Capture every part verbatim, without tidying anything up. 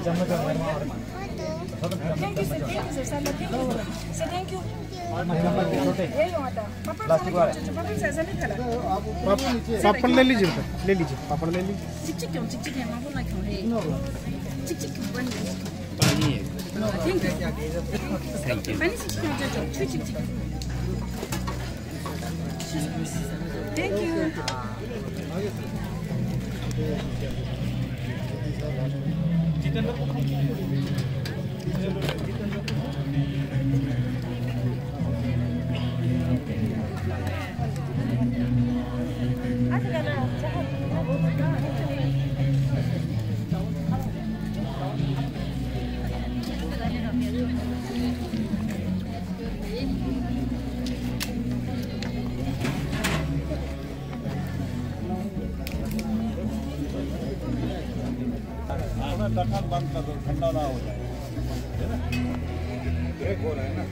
Thank you, sir. Thank you, sir. Sir, thank you, sir. Thank you. ये लो, आता। पापड़ प्लास्टिक वाला। पापड़ से ऐसा नहीं खाना। पापड़, पापड़ ले लीजिए, ले लीजिए, पापड़ ले लीजिए। चिक चिक क्यों, चिक चिक है, मां बोला क्यों है? चिक चिक क्यों बन गया? पानी है। Thank you. Thank you. पानी चिक चिक क्यों, जो, जो, छु चिक चिक। Thank you. थोड़ा ढक्कन बंद कर दो, ठंडा ना हो जाए, है ना? ब्रेक हो रहा है ना।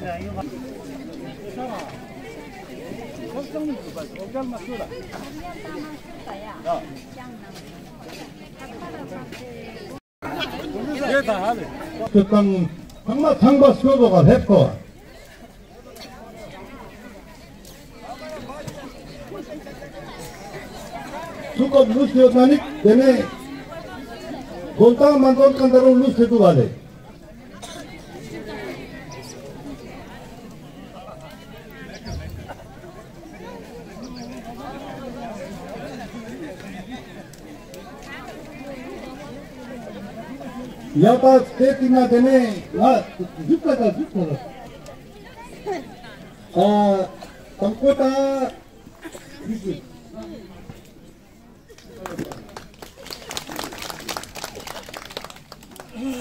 ཚང་མ་ཚང་མ་སྐྱོད་དོ་ག་ལེབ་ཁོ། ཚུགས་སྐབས་ལུས་ཡོད་ན་ནི་དེ་ནས་དགོན་དང་མ་དགོན་གང་ད་རུང་ལུས་ཏེ་འདུག་ག་ལེ། ཡ་ད་སྟེ་ཏི་ན་དེ་ནས་ང་ཟུག་ད་ད་ཟུག་ད་ད། ཨ་དང་པོ་ད།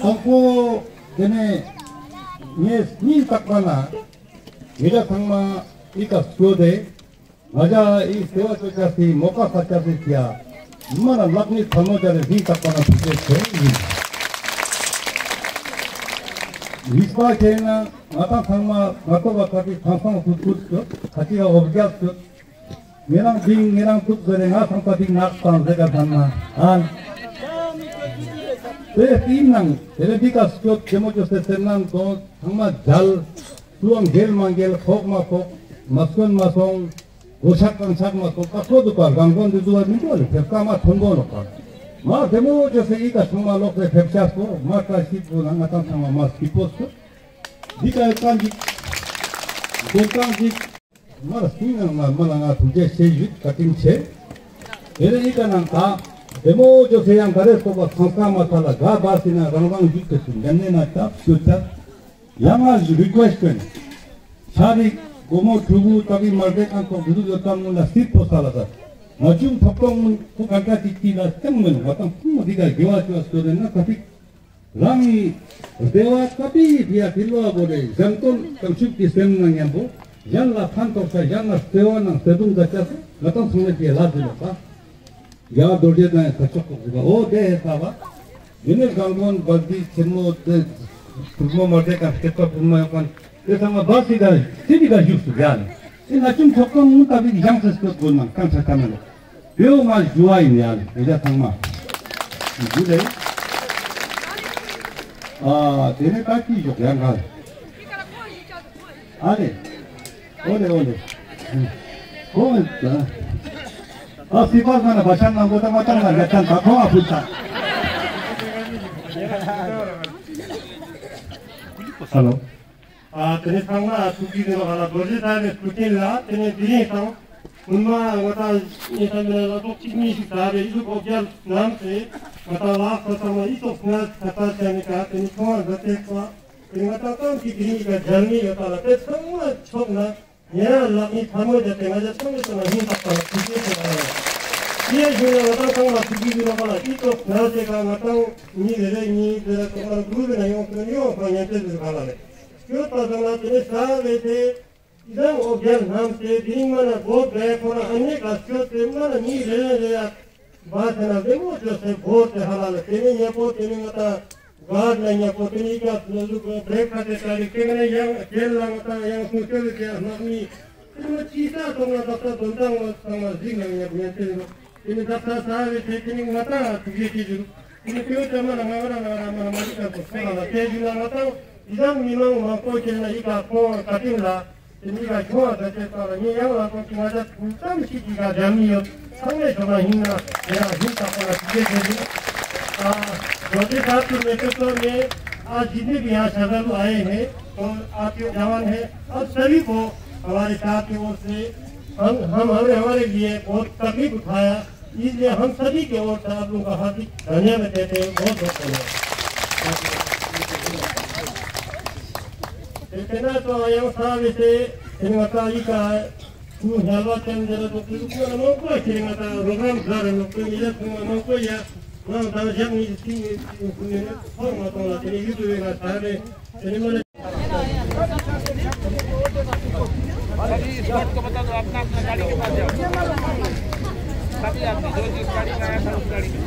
དང་པོ་དེ་ནས་ངས་སྙིང་ཐག་པ་ན་མི་ལ་ཚང་མ་ཨི་ཀ་སྐྱོད་དེ། ང་ཅག་ཨི་སེ་བ་ཅོ་ཅེས་སི་མོ་ཀ་ས་ཅེས་སི་ཀྱ་མ་ན་ལག་ནི་ཐ་མོ་ཅ་ལེ་སྙིང་ཐག་པ་ན་ཐུགས་རྗེ་ཆེ་ཡིན། གཉིས་པ་ཁྱེད་ན་ང་ཏང་ཚང་མ་ང་ཏོ་བ་ཁ་ཏི་ཚང་ཚང་ཐུག་ཐུག་ཅོ་ཁ་ཅིག་ག་འོབ་རྒྱག་ཅོ། ཉེ་རང་འདིང་ཉེ་རང་ཐུག་ཟེར་རེ་ང་ཚང་ཁ་ཏི་ནག་ཚང་ཟེར་ག་ཚང་ན་ཨ། དེ་ཏིང་ནང་དེ་ལེ་འདི་ཀ་སྐྱོད་ཅེ་མོ་ཅོ་སེ་སེམས་ནང་དོན་ཚང་མ་མཇལ། སུའང་འགེལ་མ་འགེལ་ཕོག་མ་ཕོག་མ་སོན་མ་སོང་། གོ་ཆག་གང་ཆག་མ་སོང་། ཀ་ཁོ་འདུག་པ་རང་དོན་འདི་འདུག་པ་མི་འདུག་ལེ་ཕེབས་ཀ་མ་ཐོན་པོ་ནོག་པ། མ་དེ་མོ་ཅོ་སེ་ཨི་ཀ་ཚང་མ་ལོག་སེ་ཕེབས་ཤག་སོ་མ་བཀྲ་ཤིས་པོ་ན་ང་ཏང་ཚང་མ་མ་སྐྱིད་པོ་སོ། འདི་ཀ་ཡོད་ཀ་འཇིག་དགོན་ཀ་འཇིག་མ་ལ་སྙིང་ནང་ལ་མ་ལ་ང་ཐུགས་རྗེ་ཆེ་ཞུས་བཀའ་དྲིན་ཆེ། དེ་ནས་ཨི་ཀ་ནང་ད་དེ་མོ་ཅོ་སེ་ཡང་ག་རེ་སོགས་པ་ཚང་ས་མ་ཚ་ལ་ག་བ་སི་ན་རང་རང་ཡུལ་དེ་སུ་ཉན་ནས་ན་ད་སྐྱོད་ད། ཡང་ང་རི་ཀུ་ཨེ་སི་ཊི་བེན། ཤ་རི་སྒོ་མོ་ཕྲུ་གུ་ཏ་བི་མར་ཏེ་ཁང་ཐོག་དུ་ཡོད་ཙམ་ངུན་ལ་སྲིད་པོ་ས་ལ་ད། ང་ཅུང་ཐོག་ཐོག་ངུན་ཁུ་ག་ཀ་ཅིག་ཅིག་ལ་ཅང་མེན་ང་ཏང་ཁུ་མོ་འདི་ག་དགེ་བ་ཅོ་སྐྱོད་དེ་ན་ཀ་ཏིག་རང་ངི་བདེ་བ་ཀ་པི་ཕི་ཡ་ཕི་ལོ་བོ་རེ་གཞན་དོན་བྱང་ཆུབ་ཀྱི་སེམས་ནང་མཉམ་པོ་གཞན་ལ་ཕན་ཐོགས་ས་གཞན་ལ་བརྩེ་བ་ནང་བརྩེ་དུང་ད་ཅག་སེ་ང་ཏང་ཚང་མས་ཕི་ཡ་ལ་ཟེར་ལོ་ས། ཡང་རྡོ་རྗེ་དང་ཡང་ས་ཕྱོགས་ཐོག་ཟེར་བ་འོ་དེ་ཧེ་ས་བ། དེ་ནས་གང་དགོན་བལ་འདི་ཆེན་མོ་དེ་ཕུག་མོ་མ་དེ་ག་སྐད་པ་ཕུག་མོ་ཡོད་ཁན་དེ་ཚང་མ་བ་སི་ག་སི་ཏི་ག་བཞུགས་སུ་ཡ་ནི། དེ་ན་ཅུང་ཚོགས་ཁང་ངུན་ལྟ་བུའི་ཡང་སེ་སྐྱོད་དགོས་ནང་གང་ཆ་ཁ་མེད་ལ། དེའོ་ང་ཞུ་བ་ཡིན་ཡ་ལེ་དེ་ཚང་མ། ཞུ་ལེ། ཨ་དེ་ནས་ད་ཅི་ཞོག་ཡ་ང་ལེ། ཨ་ལེ། ཨོ་ལེ་ཨོ་ལེ། ཁོང་ཨ་ཨ་སི་པར་ཁང་ན་བ་ཤང་ནང་གོ་ད་མ་ཏང་ན་ཡ་ཅང་ད་ཁོང་ཨ་ཕུལ་ད། ཧ་ལོ། ཨ་དེ་ནས་ཚང་མ་ཐུགས་རྗེ་ཆེ་ནོ་ཧ་ལ་རྡོ་རྗེ་ད་ནས་ཐུགས་རྗེ་ལ་དེ་ནས་དེ་རིང་དང་། སྔོན་མ་ང་ཏང་ཉེ་ས་མེད་ལ་ལོ་ཏོག་གཅིག་གཉིས་ཤིག་ད་རེ་ཨི་ཟུག་ཨོ་བརྒྱལ་ནམ་སེ་ང་ཏང་ལག་ཁོ་ཚང་མ་ཨི་ཟུག་ང་ཁ་ཏ་ཆ་ནི་ཀ་དེ་ནི་ཁོང་ང་ཟ་ཏེ་ཁོ་དེ་ང་ཏང་ཏང་གི་དེ་ནི་ཀ་འཇལ་ནི་ཡོད་ད་ལ་དེ་ཚང་མ་ཆོག་ན་ཉེ་རང་ལག་ནི་ཐལ་མོ་བརྒྱབ་སྟེ་ང་ཅག་ཚང་མའི་ཚང་མ་སྙིང་ཐག་པ་ལ་ཐུགས་རྗེ་ཆེ་ལ་ཡོད། དེ་ཡང་ཞུ་ན་ང་ཏང་ཚང་མ་ཐུགས་རྗེ་ཆེ་ལ་ཀ་ལ་ཨི་ཟུག་ང་ཟེ་ཀ་ང་ཏང་ཉི་རེ་རེ་ཉི་རེ་རེ་ཚང་མ་གུ་རུ་ན་ཡོང་ཚུལ་ཡོང་ཁོ་ཉན་ཚེ་ཟེར་ག་ལ་ལེ། ཡོད་པ་ཙམ་ལ་དེ་ནི་ས་རེ་དེ། ཡང་ཨོ་རྒྱན་ལྷམ་སེ་དེ་རིང་མ་ན་གོ་བའི་ཁོ་ན་ཨ་ནེ་ག་སྐྱོད་དེ་མ་ན་མི་རེ་རེ་ཡ་བ་ཟེར་ན་བདེ་མོ་བཅོས་སེ་བོར་ཏེ་ཧ་ལ་ལ་དེ་ནས་ཉེ་པོ་དེ་ནས་ང་ཏང་གར་ལ་ཉེ་པོ་དེ་ནས་ཀ་ལ་ལུག་བྲེག་ཕ་ཏེ་ཀ་ལི་ཁེ་ནས་ཡང་རྒྱལ་ལ་ང་ཏང་ཡང་སུ་སྐྱོད་དེ་ལྷག་མི་དེ་ནས་ཅི་ས་ཐོག་ན་ད་ལྟ་དོན་དང་ང་ཚང་མ་གཟིགས་ན་ཉེ་ཉེ་ཏེ་ནོ། དེ་ནི་ད་ས་ས་རེ་ཚེ་དེ་ནི་ང་ཏང་ཐུགས་རྗེ་ཆེ་ཞུ། དེ་ནི་ཁྱོད་ཅག་མ་ན་ང་ར་ང་ར་མ་ན་མ་རི་ཀ་ཏོ་ཁོ་ན་ལ་དེ་ཞུ་ན་ང་ཏང་ཡི་དམ་མི་མང་མང་པོ་ཁྱེར་ན་ཡི་ཀ་ཁོང་ཀ་ཏིང་ལ་དེ་ནི་ཀ་ཁྱོང་ང་ད་ཅེ་ས་ལ་ངས་ཡང་ལ་ཁོང་ཅི་ང་ཅག་ཐུགས་བསམ་ཤིག་གི་ཀ་རྒྱ་མི་ཡོད་ཚང་མས་ཞོག་ན་ཧིང་ན་ཡ་ཧིང་ས་ཁོ་ན་ཐུགས་རྗེ་ཆེ་ཞུ། ཨ་རྡོ་རྗེ་ས་ཏུ་མེ་ཏོ་ཏོ་མེ་ཨ་ཇི་ནི་བི་ཡ་ཤ་ཟ་ལུ་ཨ་ཡེ་ཧེ་ཨ་ཏི་ཡ་ཝན་ཧེ་ཨ་ས་བི་པོ་ཨ་བ་རི་ས་ཏུ་འོ་སེ། हम हम हमारे हमारे लिए बहुत तकलीफ उठाया, इसलिए हम सभी के ओर से आप लोगों का हार्दिक धन्यवाद देते हैं, बहुत बहुत धन्यवाद। इतना तो आया साहब इसे सिनेमाता ही का तू हलवा चंद जरा तो तू को ना को सिनेमाता प्रोग्राम कर लो तो ये तो ना को या ना दादा जब नहीं थी फॉर्म तो ना तेरे यूट्यूब का सारे सिनेमा सभी स्पॉट को बता दो, अपना अपना गाड़ी के पास जाओ। सभी आदमी जो जिस गाड़ी में आया था, उस गाड़ी में।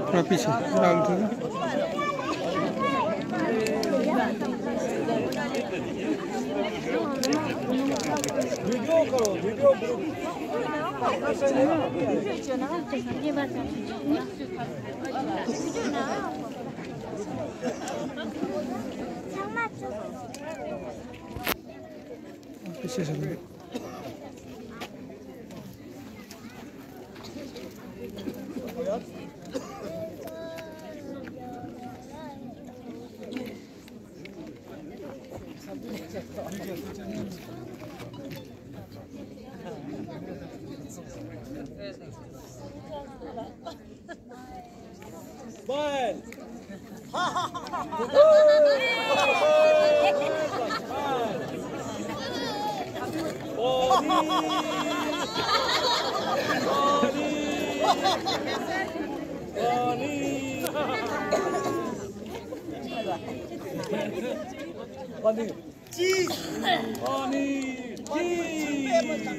थोड़ा पीछे डाल दो। पीछे से। Smile. Cheese! Honey! Cheese!